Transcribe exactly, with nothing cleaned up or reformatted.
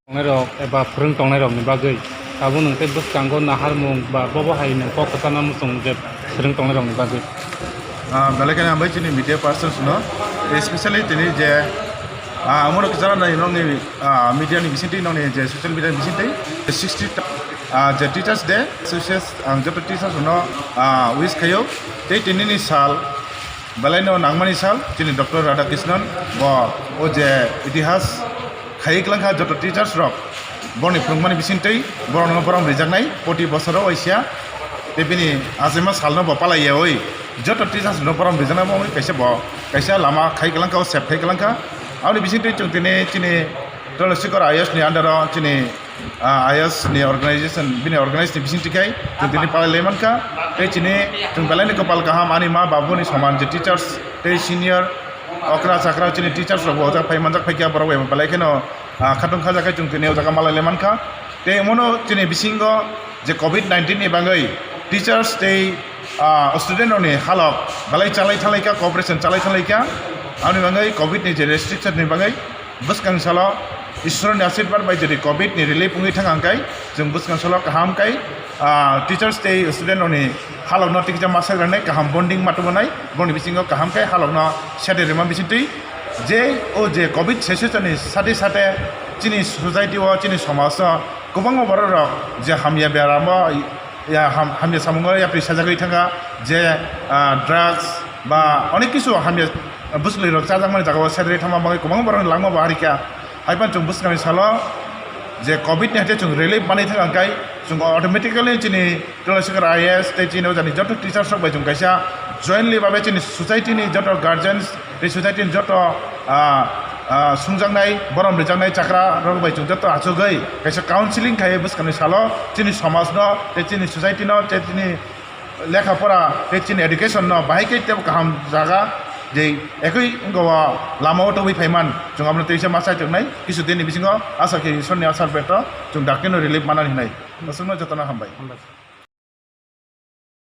Tongnairok eba phwrwng tongnairokni bagwi tabuk nwng tei bwskango naharmung ba bobo hai nwng kok kwchangma muchung je phwrwng tongnairokni bagwi. Ah, belai kheno hambai chini media persons no, especially tini je, ah, omono kwcharo nai nokni, ah, media ni bisingtwi, nokni je social media ni bisingtwi sixty ta-, ah, je Teachers Day, association ang joto teachers no, ah, wish khaio. Tei tinini sal belai no nangmani sal chini Doctor Radhakrishnan bo o je itihas khaiwi kwlangkha joto teachers rok, borokni phwrwngmani bisingtwi borokno borom rijaknai proti bosoro waisa. Tei bini achaima salno bo palaiyaui joto teachers rokno borom rijaknai wngwi kaisa bo kaisa lama khai kwlangkha, o sep khai kwlangkha. Aboni bisingtwi chwng tini chini Tolosikhor I A S ni under o chini, ah, I A S ni organization, bini organize ni bisingtwi khai chwng tini palai lai mankha. Tei chini chwng belai ni kwpal kaham, ani ma babuni soman je teachers tei senior okra chakra chini teachers rok bo ojak phai manjak phaikha, borok bai belai kheno, ah, khatung khajak khai chwng tini o jaga malai lai mankha. Tei omono chini bisingo je covid nineteen ni bagwi teachers tei, ah, student rokni halok belai chalai thalaikha, cooperation chalai thalaikha. Aboni bagwi covid ni je restriction ni bagwi bwskang salo Ishwar ni ashirbad bai jodi covid ni relief wngwi thang hwnkhe chwng bwskang salo kaham khai, ah, teachers tei student rokni halokno tikisa ma sek rwnai, kaham bonding ma tubunai, boni bisingo kaham khe halokno sede rwma bisingtwi je o je covid situation ni sate sate chini society o, chini somaj o kwbangma borok rok je hamya beramo, ya ham-, hamya samungo yapri sajagwi thangkha, je, ah, drugs ba onek kisu hamya bwswlwi rok chajakmani jagao sede thangma bagwi kwbangma borok langma bo harikha. Haiphano chwng bwskangni salo je covid ni haikhe chwng relief manwi thang hwnkhe chwng automatically chini Tolosikhor I A S tei chini ojani joto teachers rok bai chwng kaisa jointly babe chini society ni joto guardians tei society ni joto, ah, ah, sungjaknai, borom rijaknai chakra rok bai chwng joto achugwi kaisa counseling khai bwskangni salo chini somaj no tei chini society no tei chini lekha pora tei chini education no bahai khe tebo kaham jaga je ekoi wngkha o lama o tobwi phaiman chwng abono teisa ma chaitongnai kisu dini bisingo asa khe Ishwar ni ashirbad o chwng dakti no relief manani hinwi. Aswkno jotono hambai.